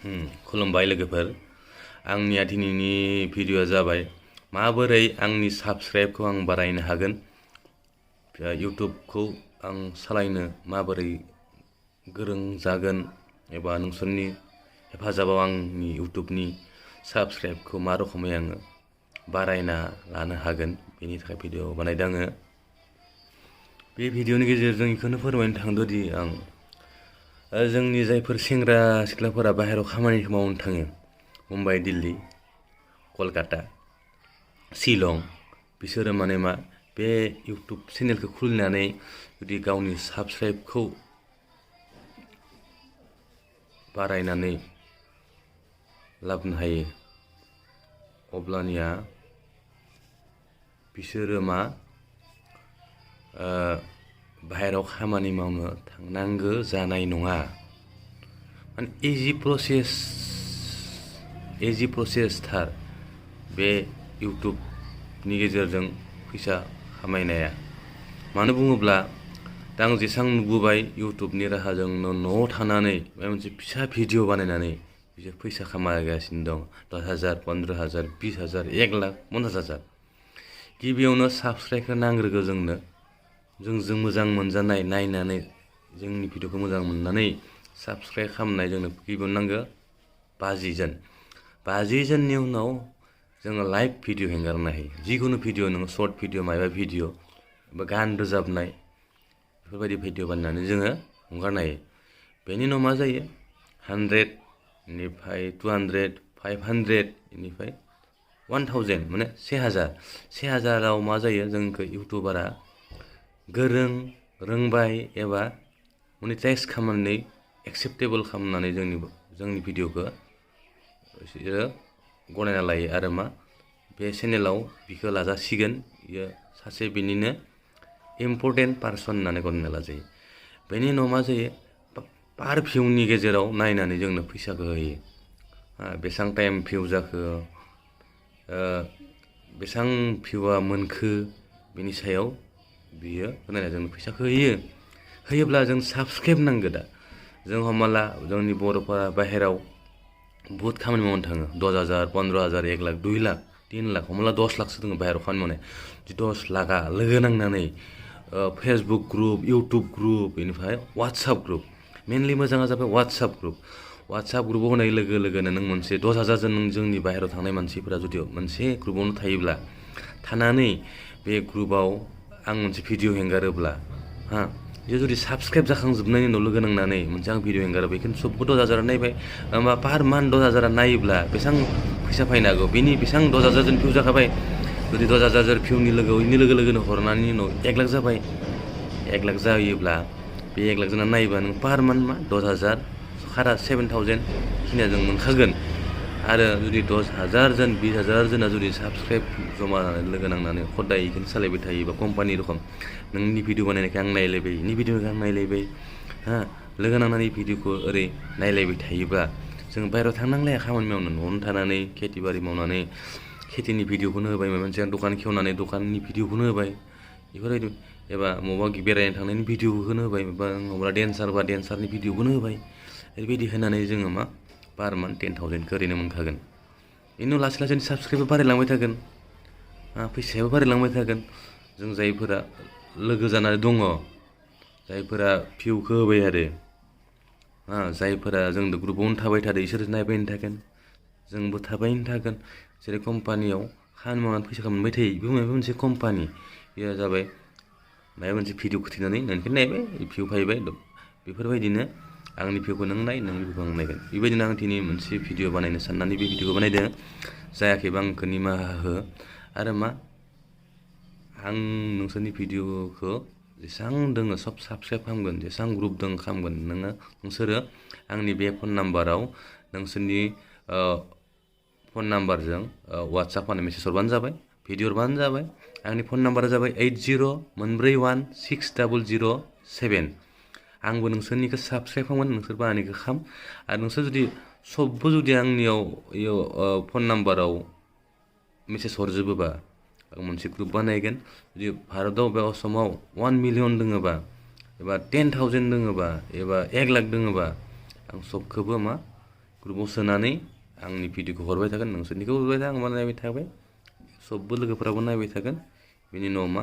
खुलुमबाय लोगोफोर आंनि दिनैनि भिडिअआ जाबाय माबोरै आंनि साबस्क्राइबखौ आं बारायनो हागोन इउट्युबखौ आं सालायनो माबोरै गोरों जागोन एबा नोंसोरनि हेफाजाबाव आंनि इउट्युबनि साबस्क्राइबखौ मा रोखोमै आङो बारायना लानो हागोन बेनि थाखाय भिडिअ बानायदों आङो बे भिडिअनि गेजेरजों बेखौनो फोरमायनो थांदोंदि आं जोंनि जायफोर सेंग्रा सिख्लाफोरा बाहेरायाव खामानि मावनो थाङो मुम्बाइ दिल्ली कलकाता शिलं बिसोरो माने मा बे इउट्युब चेनेलखौ खुलिनानै जुदि गावनि साबस्क्राइबखौ बारायनानै लाबोनो हायो अब्लानिया बिसोरो मा बाहेरायाव खामानि मावनो थांनांगौ जानाय नङा माने इजि प्रसेसथार बे इउट्युबनि गेजेरजों फैसा खामायनाया मानो बुङोब्ला दा आं जेसां नुबोबाय इउट्युबनि राहाजोंनो न'आव थानानै माबा मोनसे फिसा भिडिअ बानायनानै बिसोर फैसा खामायगासिनो दं 10,000 15,000 20,000 1 लाख 50,000 गिबियावनो साबस्क्राइबखौ नांग्रोगौ जों मोजां मोनजानाय नायनानै जोंनि भिडिअखौ मोजां मोननानै साबस्क्राइब खालामनाय जोंनो गिबियावनो नांगौ 50 जन 50 जननि उनाव जोङो लाइभ भिडिअ हेंगारनो हायो जिखुनु भिडिअ नोङो सर्ट भिडिअ माबा भिडिअ बा गान रोजाबनाय बेफोरबायदि भिडिअ बानायनानै जोङो हगारनो हायो बेनि उनाव मा जायो 100 बेनिफ्राय 200 500 बेनिफ्राय 1000 माने 1000 मा जायो जोंखौ इउट्युबारा गोरों रोंबाय एबा मनिटाइज खालामनानै एक्सेप्टेबल खालामनानै जोंनि भिडिअखौ बिसोरो गनायना लायो आरो मा बे चेनेलाव बिखौ लाजासिगोन बियो सासे बिनिनो इम्पर्टेन्ट पार्सन होननानै गनायना लाजायो बेनि उनाव मा जायो पार भिउनि गेजेराव नायनानै जोंनो फैसाखौ होयो बेसेबां टाइम भिउ जाखो बेसेबां भिउआ मोनखो बेनि सायाव बियो होनानै जोंनो फैसाखौ होयोब्ला जों साबस्क्राइब नांगौ दा जों हमना ला जोंनि बर'फोरा बाहेराव बहुत खामानि मावनो थाङो 10,000 15,000 1 लाख 2 लाख 3 लाख हमना ला 10 लाखसो दङ बाहेराव खामानि मावनाय 10 लाखा लोगो नांनानै फेसबुक ग्रुप इउट्युब ग्रुप बेनिफ्राय वाट्सएप ग्रुप मेनलि मोजाङा जाबाय वाट्सएप ग्रुपाव होनाय लोगो लोगोनो नों मोनसे 10,000 जन नों जोंनि बाहेराव थांनाय मानसिफोरा जुदि मोनसे ग्रुपावनो थायोब्ला थानानै बे ग्रुपाव आं मोनसे भिडिअ हेंगारोब्ला बियो जुदि साबस्क्राइब जाखांजोबनायनि उनाव लोगो नांनानै मोनसे आं भिडिअ हेंगारो बेखौनो सबबो 10,000 नायबाय होमबा पार मान्थ 10,000 नायोब्ला बेसेबां फैसा फैनो हागौ बेनि बेसेबां 10,000 जन भिउ जाखाबाय जुदि 10,000 जन भिउनि लोगो हरनायनि उनाव 1 लाख जाबाय 1 लाख जायोब्ला बे 1 लाख जना नायोबा नों पार मान्थ मा 10,000 खारा 7,000 खिनिया जों मोनखागोन आरो जुदि 10,000 जन 20,000 जना जुदि साबस्क्राइब जमा लोगो नांनानै हदाय बेखौनो सालायबाय थायोबा कम्पानि रखम नोंनि भिडिअ बानायनायखौ आं नायलायबाय बेनि भिडिअखौ आं नायलायबाय लोगो नांनानै भिडिअखौ ओरै नायलायबाय थायोबा जों बाहेरायाव थांनांलाया खामानि मावनो न'आवनो थानानै खेथि बारि मावनानै खेथिनि भिडिअखौनो होबाय माबा मोनसे दखान खेवनानै दखाननि भिडिअखौनो होबाय बेफोरबायदि एबा बबावबा बेरायनो थांनायनि भिडिअखौनो होबाय बा बबावबा डेन्सारबा डेन्सारनि भिडिअखौनो होबाय ओरैबायदि होनानै जोङो मा पार मान्थ 10,000खौ ओरैनो मोनखागोन बेनि उनाव लासै लासैनो साबस्क्राइबा बारायलांबाय थागोन फैसायाबो बारायलांबाय थागोन जों जायफोरा लोगो जानानै दङ जायफोरा भिउखौ होबाय आरो जायफोरा जों ग्रुपावनो थाबाय थादों बिसोर नायबायनो थागोन जोंबो थाबायनो थागोन जेरै कम्पानियाव खामानि मावनानै फैसा मोनबाय थायो बेबो माबा मोनसे कम्पानि बेयो जाबाय माबा मोनसे भिडिअ खिथिनानै नोंखौ नायबाय भिउ फैबाय बेफोरबायदिनो आंनि भिउखौ नों नाय नोंनि भिउखौ आं नायगोन बेबायदिनो आं दिनै मोनसे भिडिअ बानायनो साननानै बे भिडिअखौ बानायदों जायाखैबा आंखौ निमाहा हो आरो मा आं नोंसोरनि भिडिअखौ जेसेबां दङ सब साबस्क्राइब खालामगोन जेसेबां ग्रुप दं खालामगोन नोंसोरो आंनि बे फन नाम्बाराव नोंसोरनि फन नाम्बारजों वाट्सएपआव मेसेज हरबानो जाबाय भिडिअ हरबानो जाबाय आंनि फन नाम्बारा जाबाय 8014160007 आंबो नोंसोरनिखौ साबस्क्राइब खालामगोन नोंसोरबो आंनिखौ खालाम आरो नोंसोर जुदि सबबो जुदि आंनियाव फन नाम्बाराव मेसेज हरजोबोबा आं मोनसे ग्रुप बानायगोन जुदि भारताव बे आसामाव 1 मिलियन दङबा एबा 10,000 दङबा एबा 1 लाख दङबा आं सबखौबो मा ग्रुपाव सोनानै आंनि भिडिअखौ हरबाय थागोन नोंसोरनिखौ हरबाय था आंबो नायबाय थाबाय सबबो लोगोफोराबो नायबाय थागोन बेनि उनाव मा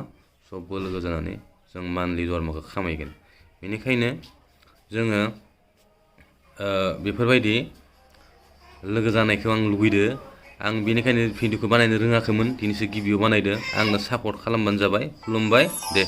सबबो लोगो जानानै जों मान्थलि दरमाखौ खामायगोन बेनिखायनो जोङो बेफोरबायदि लोगो जानायखौ आं लुगैदो आं बेनिखायनो भिडिअखौ बानायनो रोङाखैमोन दिनैसो गिबियाव बानायदो आंनो सापर्ट खालामबानो जाबाय खुलुमबाय दे